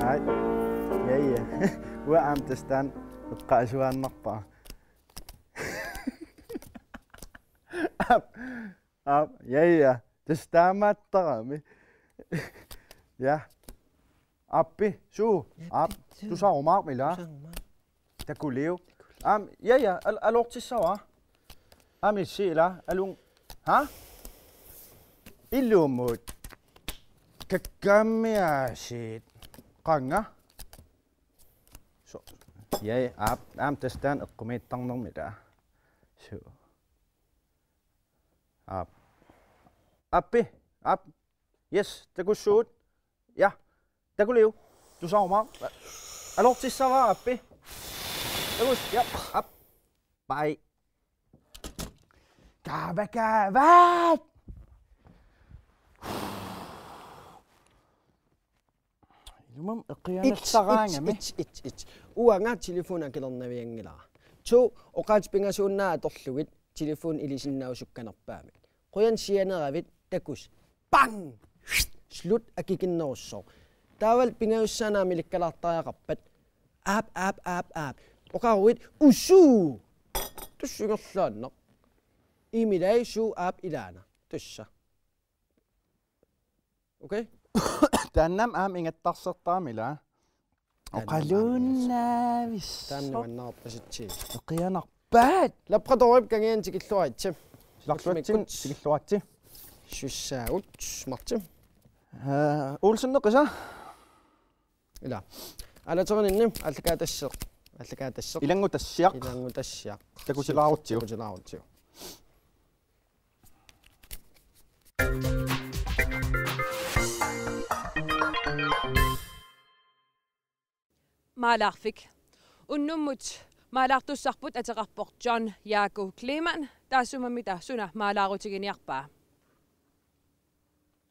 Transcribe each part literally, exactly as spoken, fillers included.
Ai. Ja, ja. Uanga aamma tassa taanna eqqaasuaannarpara. Aap, aap, ja, ja. Tassa taamaattarami. Ja. Aappi, suu, aap, tusarumaarmi ilaa. Takuliuk. Aamma, ja, ja, al-, aloortissavara. Aamma issi ilaa, alun. Ha? Ilumut. Kakkaammiaasiit. Qanga. So. Ja, ja, aap, aamma tassa taanna eqqumiittarnermi ilaa. Suu. Aap. Aappi. Aap. Yes, takussuugut. Ja. Takuliuk. Tusarumaarmi. Aloortissavara aappi. Takus. Ja. Aap. Bye. Kaava, kaavaat. Ilumut eqianassaaraangami. Its, its, its, its. Uanga telefoni akilernavianngilara. Suu, oqaatsit pingasuunnaat atorlugit telefoni ilisinnaasukkanerpaamik. Qujan sianeravit takuss. Bang! Slut, akikinnerussooq. Taavalu pingajussaannaat ilikkalaartariaqarpat. Aap, aap, aap, aap. Oqaruit usuu. Tassa ingerlaannaq. Imilai suu aap ilaana. Tassa. Okay? Taannami aamma ingattarsertarami ilaa. Taannami aamma ingattarsertarami. Oqaluunnaavissaq. Taanna nuannaarpasitsi. Eqianarpaat. Labradorip kangiani tikilluaritsi. Silarluatsinni tikilluaritsi. Sussaagut, Martin. Eh, Olsen neqisa. Ila. Aalaterininni aallakaatassiaq. Aallakaatassiaq. Ilanngutassiaq. Ilanngutassiaq. Takutilaarutsigu. Takutilaarutsigu. Maalaarfik. Unnummut maalaartussarput ateqarpoq John Jago Kleemann, taassuma mita suna maalaarutiginiarpaa.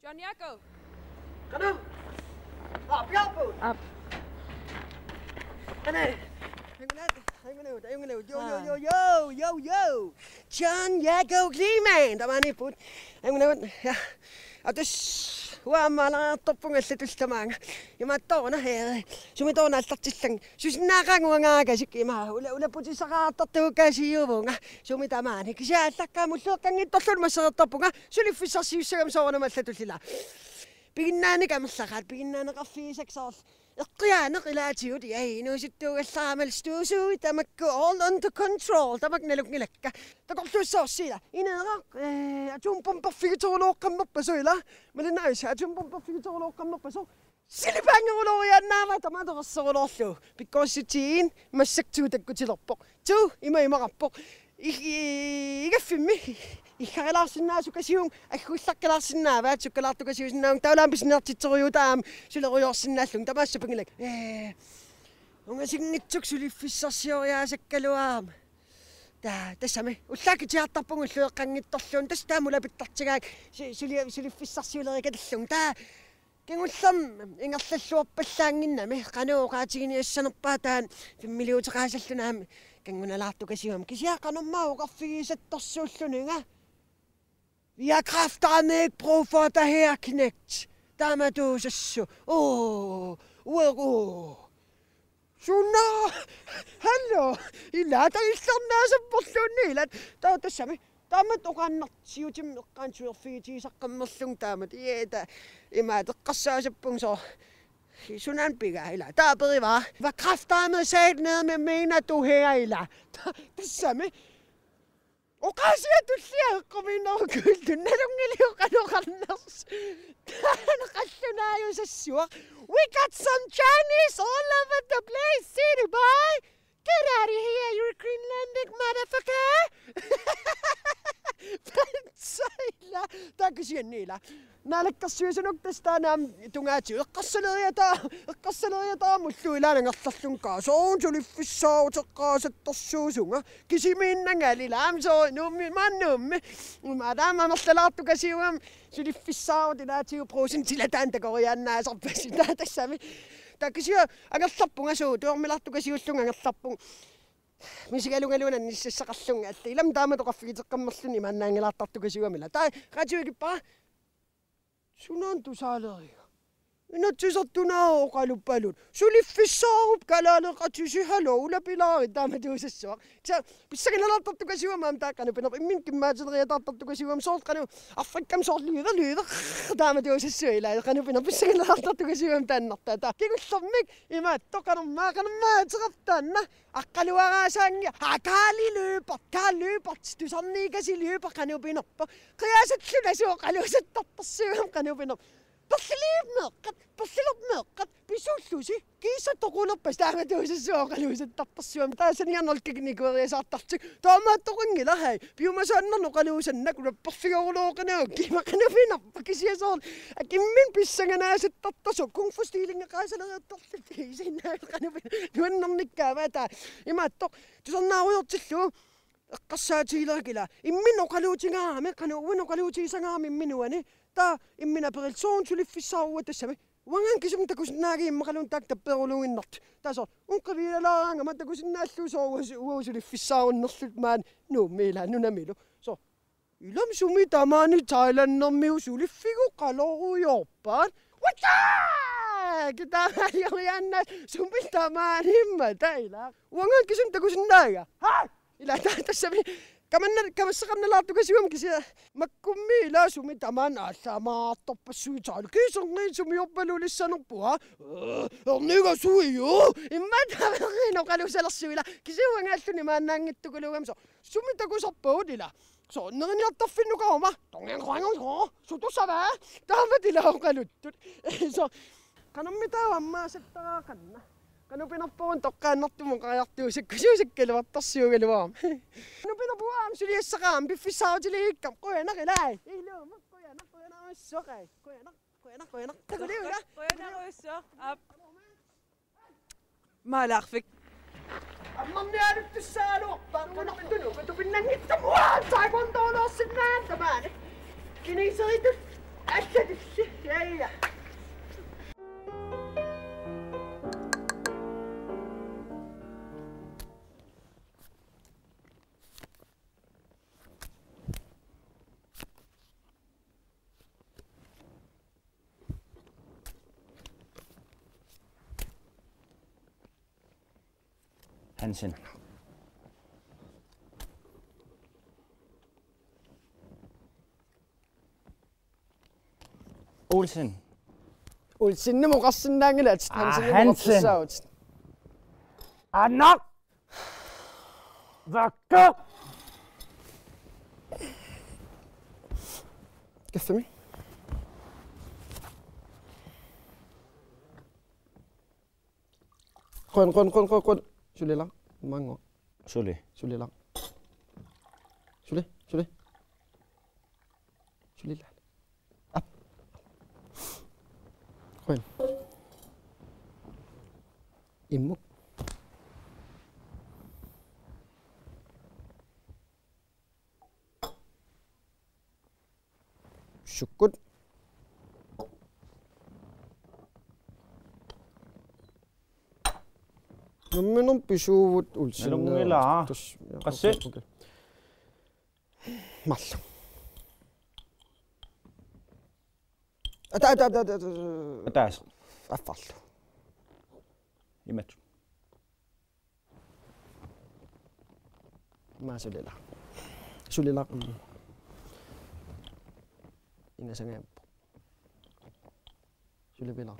John Jago. Qanoq? Aa, piaarput. Aap. Qanoq? Angunaat, angunaat, angunaat. Yo, yo, yo, yo, yo, yo. John Jago Kleemann. Tamaaniipput. Angunaat. Ja. Atas. Uanga maalaartorpunga allatulli tamaanga. Imaattoq una, eh, sumitoq una aallartillang. Susinnaaqaanga uanga aakasik ima. Ula-, ulapputissaqaartartuukaasiuvunga. Sumi tamaani. Kisianni aallaqqaammut ullueqqanngitsorluunniit massagertarpunga. Suliffissarsiussagama soorunami allatulli ilaa. Piginnaaneq amerlaqaat, piginnaaneqarfigisakka soorlu. Eqqiaaneq ilaatigut, ja, inuusuttuugallarama stuusuui tamakku all under control, tamakku nalunngilakka. Takorluussaarsi ilaa. Ineeraq, eh, atombomberfigitoruloortarnerpasoq ilaa. Malinnaavisa, atombomberfigitoruloortarnerpasoq. Silipaanngeruloriaannaavaa tamaat atorsersorlugu. Pikkorissutiinnaq massakkut takkutilerpoq. Suu, ima imaqarpoq. I-, i-, igaffimmi. Iggarilaarsinnaasukasiuvunga, aggullaqqilaarsinnaavaat, sukkalaartukasiusinnaavunga, taava aamma pisiniartitserujuutaa aamma, sulerujoorsinnaallunga, tamaasa pingilak. Eh, ungasinngitsukka suliffissarsioriaasakkalu aamma. Taa, tassami. Ullaakkut kitiartarpunga ullueqqanngitsorluunniit, tassa taama ulapittartigaakka, su-, suli-, suliffissarsiulerikatillunga. Taa, kingullermik ingerlalluarpallaannginnami, qanoq oqaatiginiassanerpaa taanna filmiliuteqaasalluni aamma kanngunalaartukasiugami. Kisianni qanormaa oqarfigisattorsuulluniga. Jeg har kraftedeme ikke brug for dig her, knægt. Taamatuusassu. Åh, uero. Suna! Hallo! Ilaa, taava illernaasapporluunniit ilaat. Taava tassami. Taamatut oqaannartiutim eqqaansuerfigitigisaqqammerlunga taamatut. Ieta, imaat eqqarsaasappunga soorlu. Sunaana pigaa ilaa. Taava aperivara. Hvad kraftedeme sagde nede med mener du her ilaa. Taava tassami. Oqaasiat tulliat eqqumiinnerukkuillu nalunngiliuk qanoq oqarnersoq. Taanna qallunaajusassua. We got some Chinese all over the place, city boy. Get out of here, you Greenlandic motherfucker. Pansaila. Takusianni ilaa. Naalakkersuisunut tassa taanna aamma tungaatigut eqqarsaleriataa, eqqarsaleriataamullu ilaanni angerlarlunga soorlu suliffissaaruteqqaasattarsuusunga kisimiinnangali aamma soorlu Nuummi, maani Nuummi. Uuma taama amerlalaartukasiugami suliffissaarut ilaatigut procentit taanna takoriaannaasarpasi taava tassami. Taava kisianni angerlarpunga suu, tuermilaartukasiullunga angerlarpunga. Misigalugaluunniit annissassaqarlunga allat. Ilami taama toqarfigiteqqammerluni imaannaanngilaartartukasiugami ilaa. Taava radiukippara. Sunaana tusaaleriga. Inatsisartut una oqaluppaluttut. Suliffissaarup kalaaleqatisi hallo ulapilaarpoq taamatuusassuaq. Kisianni pissanganalaartartukasiugami aamma taava qanoq pinerpoq imminut kimmaatileriataartartukasiugami soorlu qanoq Afrikami soorlu lyder lyder taamatuusassuaq ilaa qanoq pinerpoq pissanganalaartartukasiugami taannartaa taava. Kingullermik imaattoq qanormaa qanormaa ateqartoq taanna. Aqqaluaraasaanngia, aa, Kaali løber, Kaali løber, tusarniikasi løber qanoq pinerpoq. Qiasulluta suu oqaluusattartarsuugami qanoq pinerpoq. Perliliup meeqqat, perlilermeeqqat, pisuullusi, kiisa toqulerpas taamatuusassuaq oqaluusattartarsuugami. Taava saniarnerlu kikinikueriasaartarlutik. Taamaattoqanngilaq hai. Piumasaannarneq oqaluusannak rapperfigerulooq qanoq, kiima qanoq pinerpoq kisianni soorlu. Akimmin pissanganaasaattartarsuaq, kung fu stilingeqaasaleriartarlutik isiinnaat qanoq pin-, nuannernikkaama taava. Imaattoq, tusarnaarujoortillugu, eqqarsaatigilerakku ilaa. Imminut oqaluutigaarami, qanoq uani oqaluutigisagarami imminut uani. Taava imminut aperillugu soorlu suliffissaarut tassami. Uangaana kisimi takusinnaagiga immaqaluunniit taakku tappeeruluinnartut. Taava soorlu, uunga qivialaaraangama takusinnaallugu soorlu uanga su-, uanga suliffissaarunnerluta maani Nuummi ilaa nunamilu. Soorlu, ilami sumi tamaani Thailandimiut suliffigoqalerujorpaat. Wata! Kitaalioriaannaat sumi tamaani immaqa taava ilaa. Uangaana kisimi takusinnaagiga. Hai! Ilaa taava tassami. Kamanna-, kamassaqarnalaartukasiugami kisianni makkummi ilaa sumi tamaani aallamaartorpassuit taavalu. Kiiserniit sumiorpaluulissanerput, aa? Erniga suiu. Immaqa taava erniinnaq oqaluusalersugut ilaa. Kisianni uangaalluni imaannaanngitsukulugami soorlu. Sumi takusarpagut ilaa. Soorlu neriniartarfinnukaruma. Tongen quangun soo. Sutusava. Taamatut ilaa oqaluttut. Soorlu. Qanormi taava ammaasartaraaqanna. Qanoq pinerpoq toqqaannartumik oqariartuusakkusuusakkaluartarsuugaluarami. Qanoq pinerpoq aamma suliassaqarama piffissaarutilerukkama qujanaq ilaa. Ilumut qujanaq qujanarujussuaq. Qujanaq qujanaq qujanaq. Takuliuga. Qujanarujussuaq. Aap. Maalaarfik. Ammarniaruttussaalu, paqqanartunu, katupinnanngitsumik, uaa, taekwondoleersinnaavat tamaani. Kineseritut, allatilli, ja, ja. Hansen. Olsen. Olsenimut oqarsinnaanngilat, aa, Hansenimut Hansen oqartussaavutit. Anaq! Vakka! Kaffimi. Qun, qun, qun, qun, qun. Sulilaq. Mango. Suli. Sulilaq. Suli, suli. Sulilaq. Ap. Qun. Immuk. Sukkut. Namminneq pisuuvugut Olsen. Nalunngilaq. Tus-, ja, qassit? Okay, okay. Marluk. Ata, ata, ata, ata, ata. Ataaseq. Affarlu. Imatut. Maa sulilaq. Sulilaq. Mm. Ingasangaappoq. Sulipilaq.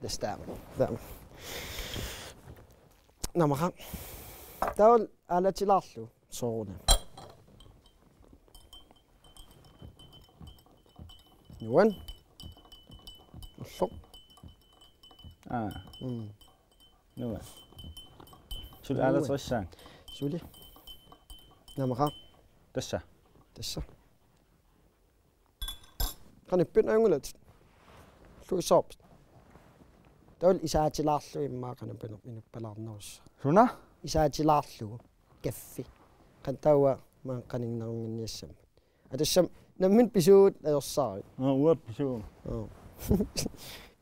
Tassa taama. Taama. Naamaqaaq. Taava aalatilaarlugu. Sooruna. Nuan. Ulloq. Aa. Mm. Nuan. Suli Nuan. Aalaterissaanga. Suli. Naamaqaaq. Tassa. Tassa. Qanippinnut ajunngilaq. Luisoorp. Taavalu isaatilaarlugu immaqa qanoq pineq inuppalaarnerussaaq. Suna? Isaatilaarlugu. Kaffi. Qantaua maan qaninnerunginniassammat. Atassam nammineq pisuut ajorsaarit. Aa, uanga pisuut. Aa.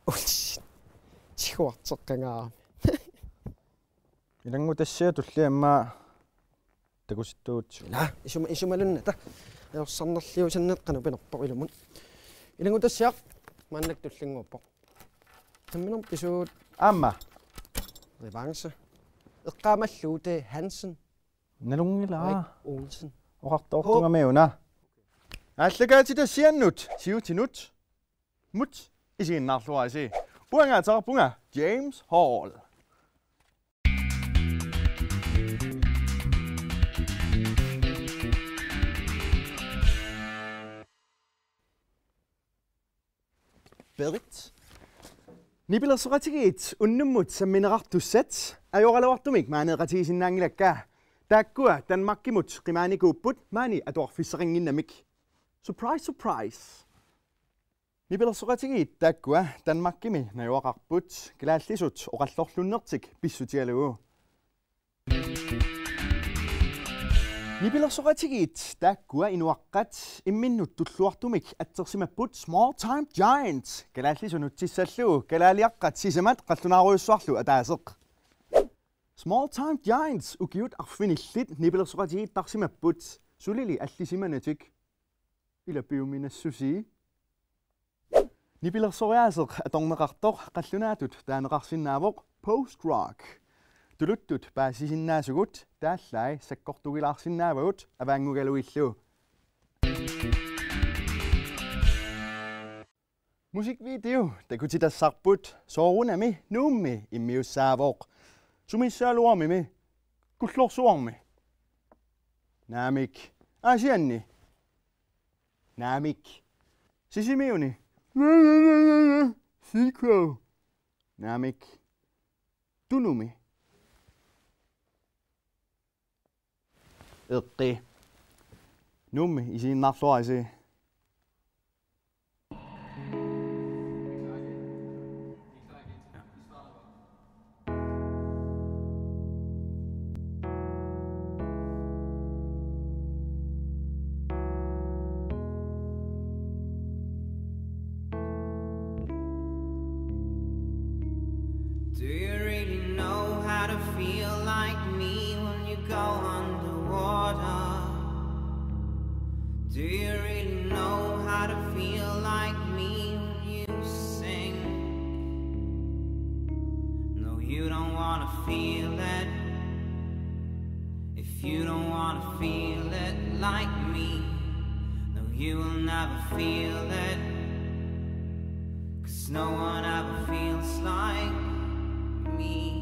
Ulssi. Tiguarteqqangaarami. Ilanngutassiaq tulliamma takusittuut. Ila, isuma-, isumalunnata. Ajorsarnerliusannat qanoq pinerpoq ilumut. Ilanngutassiaq maannakkut tullinnguuppoq. Nammineq pisuut. Aamma. Revanche. Eqqaamallugu T. Hansen. Nalunngilaq. Rik Olsen. Oqartoortungami una. Aallakaatitassiannut, siutinut. Mut, isiginnaarluarisi. Uanga ateqarpunga James Hall. Berit. Nipilersoqatigiit unnummut sammineqartussat ajoraluartumik maaneeqatigisinnaanngilakka. Taakkua Danmarkimut qimaanikuupput maani atuarfissaqannginnamik. Surprise, surprise. Nipilersoqatigiit taakkua Danmarkimi najugaqarput, kalaallisut oqallorlunnertik pissutigalugu. Nipilersoqatigiit taakkua inuaqqat imminnut tulluartumik atsersimapput Small Time Giants, kalaallisut nutsissallugu kalaaliaqqat sisamat qallunaarujussuarlu ataaseq. Small Time Giants ukiut arfinillit nipilersoqatigiittarsimapput, sulili allisimanatik. Ila piuminassusii. Nipilersoriaaseq atorneqartoq qallunaatut taaneqarsinnaavoq post-rock. Tuluttut paasisinnaasugut taallai sakkortugilaarsinnaavagut avaanngugalugillu. Musikvideo takutitassarput soorunami Nuummi immiussaavoq. Sumissagaluarmimi? Kullorsuarmi? Naamik. Aasianni? Naamik. Sisimiuni? Silkeborg. Naamik. Tunumi? Eqqi. Nuummi isiginnaarluarisi. Do you really know how to feel like me when you go underwater? Do you really know how to feel like me when you sink? No, you don't wanna feel it. If you don't wanna feel it like me, no, you will never feel it. 'Cause no one ever feels like me.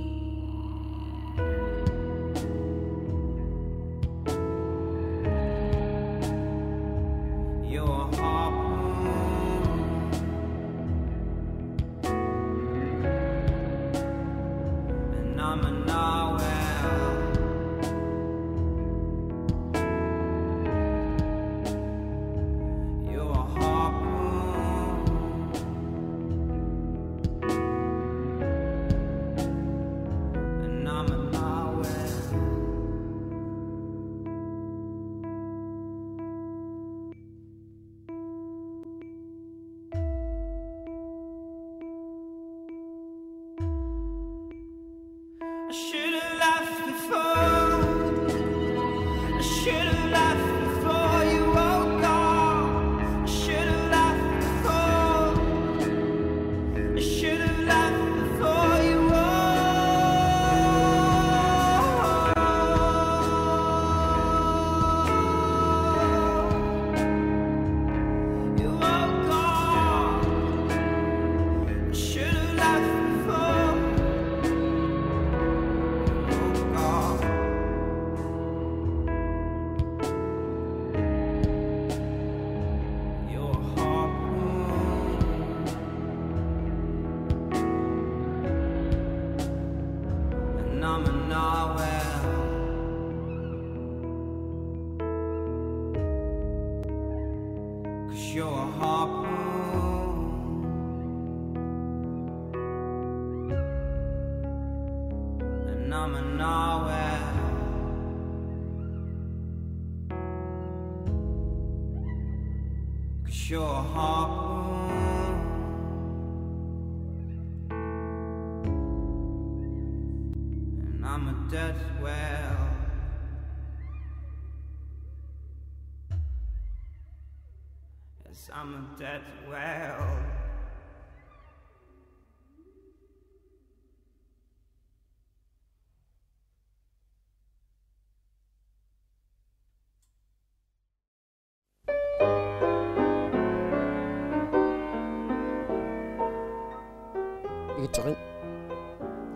You're a harpoon, and I'm a narwhal. You're a harpoon, and I'm a narwhal. I should have left before. I should have left before you woke up. I should have left before. I should have left before you woke. You woke up. Should have left before. Oh God. You're a harpoon, and I'm a narwhal. 'Cause you're a harpoon. Your harpoon, and I'm a dead whale. Yes, I'm a dead whale. Ikitseqin.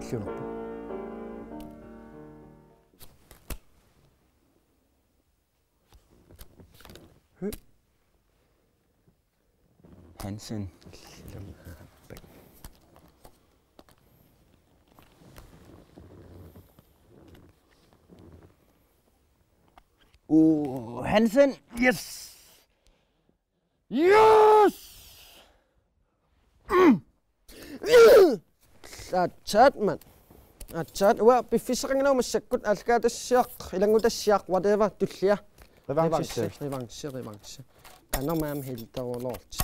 Illuunerpu. Hansen. Uu, Hansen. Yes. Yes. Aatsaat, mand. Aatsaat, uanga piffissaqanngilanga massakkut, aallakaatitassiaq, ilannguttassiaq, whatever, tullia. Revanche. Revanche, revanche, revanche. Taanna aamma hilteruloorti.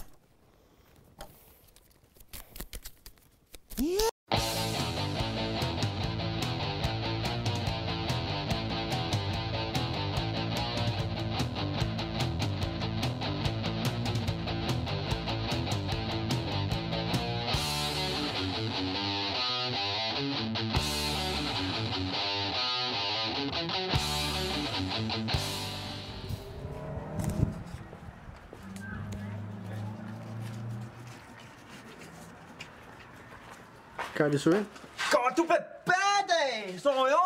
Kaali, suit? Kaatupappaata! Soorlu.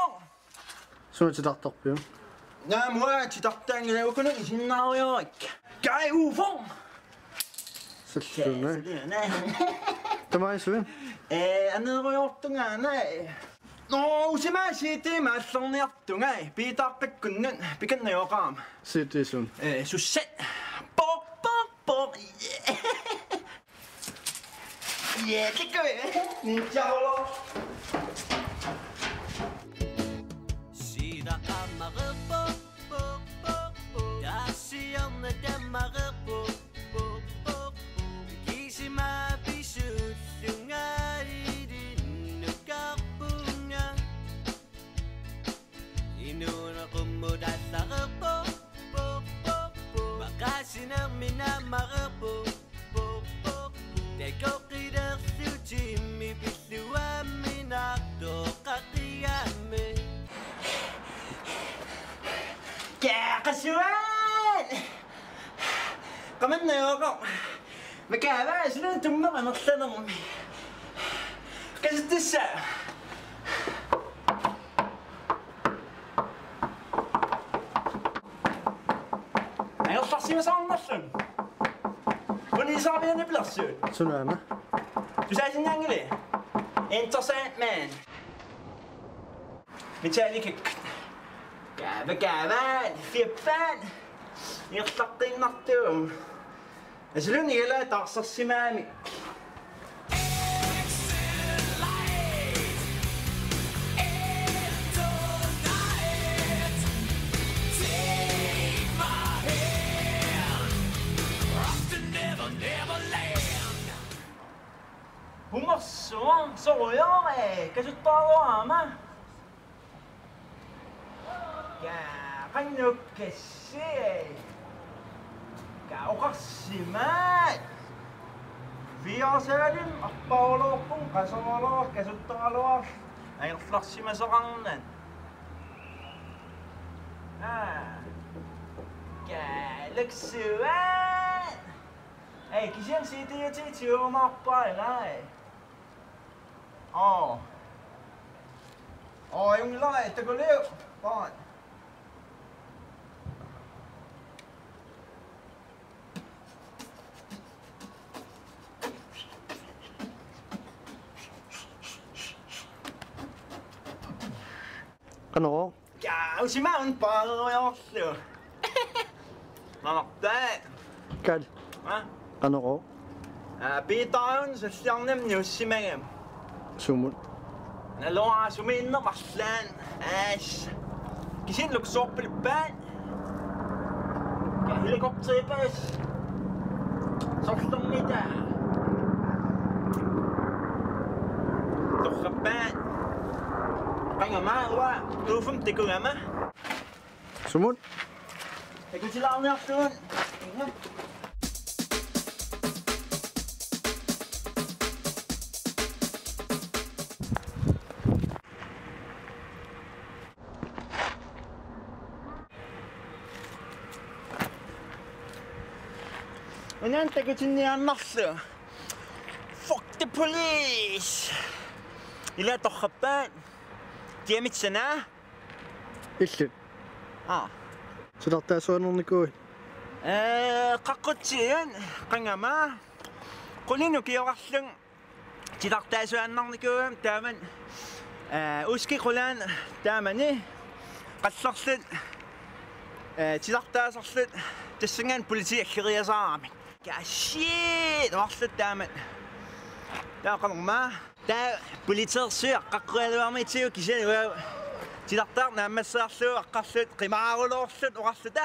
Suut titartarpiuk? Naamik, uanga titartaanngilanga, uku isinnaarujoorikka. Kai Ufo! Salluna. Salluna. Tamassi, suit? Ee, aneerujoortunga aana. Nå, usimaasiiti maallerniartunga. Piitaaqqikkunnut pikannajoqaam. Siitisun. Ee, sussat. Pop, pop, pop. Yeah. Yeah, kikku. Ninja holo. Sida kammareerpoq, poq, poq, poq. Tassiorna tammareerpoq, poq, poq, poq. Kisima pisullunga ilinnukarpunga. Inuuneq qummut allareerpoq, poq, poq, poq. Maqaasinermi naammareerpoq, poq, poq, poq. Takoqqilerlutimmi pilluamminartoqaqigami. Kaaqasuaat! Qamannajoqaq. Makaava, silun tummeq amerlanermi. Qasittussa. Angerlarsimasoqarnerlunga. Unisaaviani pilersuut. Sunaana. Tusaasinnaanngilaq. Enter Sandman. Metallica. Kaava, kaava, fiappaat. Angerlaqqiinnartuum. Asuluni ila taarsersimaamik. Umersuaq sorujoq, ee, kasuttaaruama. Kaa, qanoq kassi. Kaa, oqarsimaat. Viarsaalim arparuloorpun qasoruloor kasuttaraluar angerlarsimasoqarnani. Aa. Kaa, laksuaat. Ei, kisianni C D-atigut siuumaarpaa ilaa. Oo. Oo, ajunngilaq, takuliuk. Paat. Qanorooq? Kaa, usimaun paarerujoorlu. Mamartaa. Kat. Ha? Qanorooq? Aa, Piitaagun salliarnammi nuussimagami. Sumut? Naluara sumiinneq marlaan. Aas. Kisianni luksusorpiluppaat. Kaa, helikopteripaas. Sorlermita. Torrappaat. Qanga aamma uanga Tuufum tikugama. Sumut? Takutilaarniarlugu. Unaana takutinniaannarlugu. Fuck the police! Ila torrappaat. Kiamitsana? Illit. Aa. Titartaasuannarnikuuit? Ee, qaqqutsian, qanga aamma. Qulinut kioqqarlunga titartaasuannarnikuugama taamak. Ee, uski qulaani taamani. Qallerluta. Ee, titartaasarluta. Tassanngaanniit politiit aggeriasaarami. Kashit, oqarluta taamak. Taava qanormaa. Taava politiit suliaq qaqqualuarmitsigu kisianni uanga titartaaq naammassiarlugu aqqarluta qimaaruloorluta oqarluta.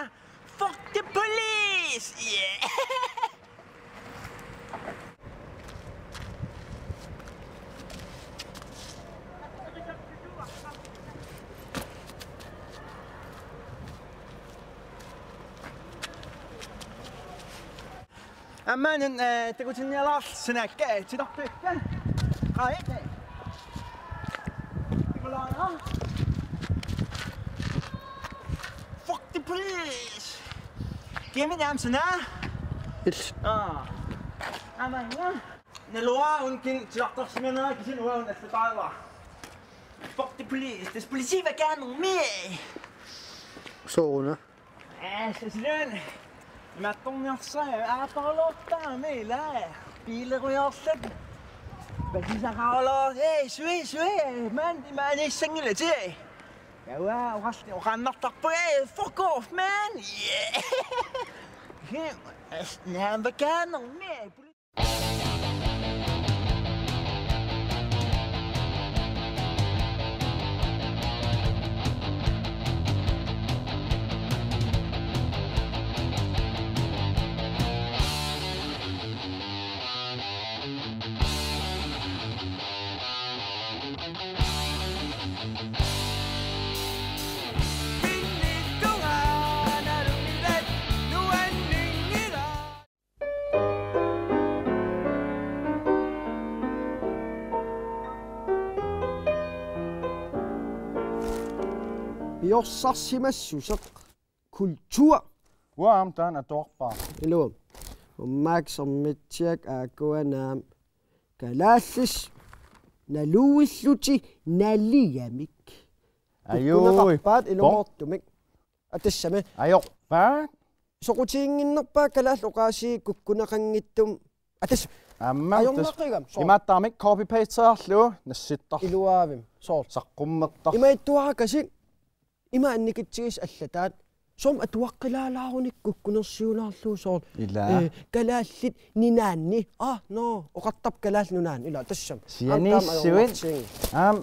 Fuck the police! Yeah! Aamma unaana, ee, takutinnialaarlugu sanaakka, ee, titarpikka. Qaa, ee. Imalaana. Fuck the police! Gimme them, suna. It's Aa. Aamma unaana. Naluara uanga titartarsimanera kisianni uanga allataaraa. Fuck the police. Tassa politiit vakanermi. Sooruna? Aa, sasilian. Imaattorniarsaat, aappaluortaami ila. Biilerujoorluta. Basisaqaruloor. Hey, sui, sui. Man, imaaniissanngilatit. Jaa, oqarluta, oqaannartarpunga. Hey, fuck off, man. Yeah. Naambakkaanermi. Piorsarsimassuseq kultur. Uanga aamma taanna atuarpara. Ilumut. Ummaak Sermitsiak aakuana aamma kalaallisut naluillutik naligamik. Ajuu. Tukkuneqarpaat ilumoortumik. Atassami. Ajorpaat. Soqutiginnginnerpaat kalaallit oqaasii kukkuneqanngitsumik. Atas. Aamma ajornaqigami, soo. Imaattarami copy-pasteerlugu nassittar. Iluaavim, soo. Saqqummertar. Imaattuarakasik. Ima annikitsigis allataat. Soormi atuaqqilaalaaruni kukkunersiulaarlugu soorlu. Ila. Ee, kalaallit ninaanni. Aa, no, oqartarpoq Kalaallit Nunaanni. Ila, tassami. Sianiissuit. Aamma taama ajornartiginngilaq. Aamma.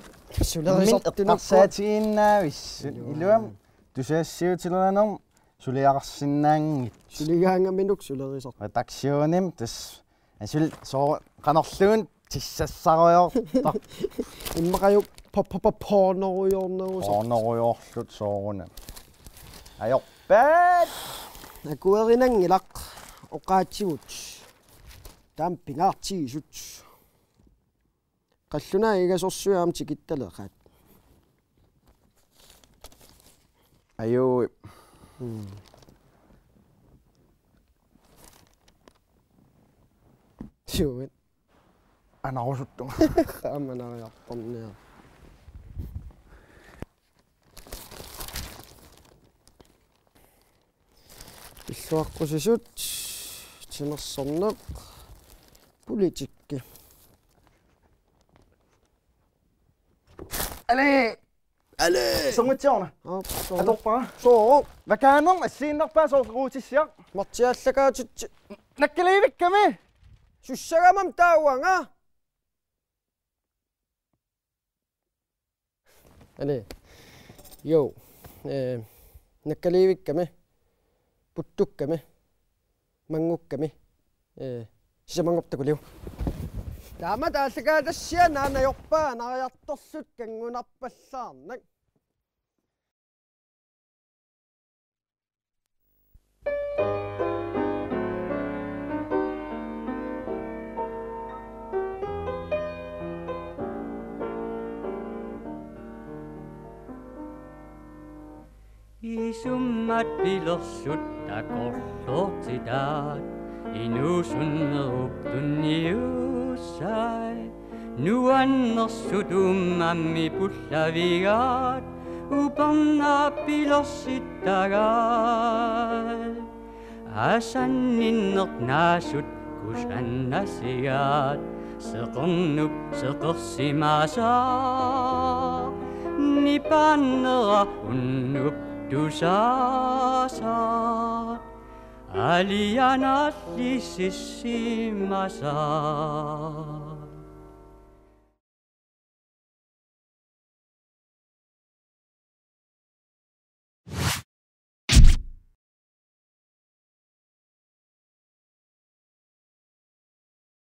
Sulerisortunukku. Min eqqarsaatigiinnaavissut. Ilua. Iluamik. Tusagassiuutilerinermik suliaqarsinnaanngitsut. Suligaangaminuk sulerisor. Redaktionimi tassa. Asul soo qanorluunniit tissassarujoortoq. Immaqajuk po-, po-, po-, pornorujoornerusut. Pornorujoorlutik soorunami. Ajorpaat. Akuerinanngilaq oqaatsigut. Taama pingaartigisut. Qallunaat ingasorsuit aamma tikittaleqaat. Ajuu. Mm. Siuit. Anarusuttunga. Aamma anariartorniarlugu. Illuaqqusisut, timersorneq, politikki. Ale! Ale! Sungitsiarna. Aap, soo. Atorpara. Soo. Vakanermik assigiinnarpaa soorlu ruutissiaq. Martiallakaatitsi. Nakkaliivikkami. Sussagamam taavanga. Ani. Jo. Eh, nakkaliivikkami. Puttukkami. Manngukkami. Ee, sisamanngortoq takuliuk. Taama taallakaatassiaq naanajorpaa anariartorluta kanngunarpallaarnak. Isummat pilersut takorloortitaat, inuusunnerup tunniussai. Nuannersut uummammi pullavigaat, upernaap pilersittagaat. Asanninneq naasut kusannasigaat, seqernup seqersimasaaq, nipaannera unnup tusaasaaq, alianaallississimasaaq.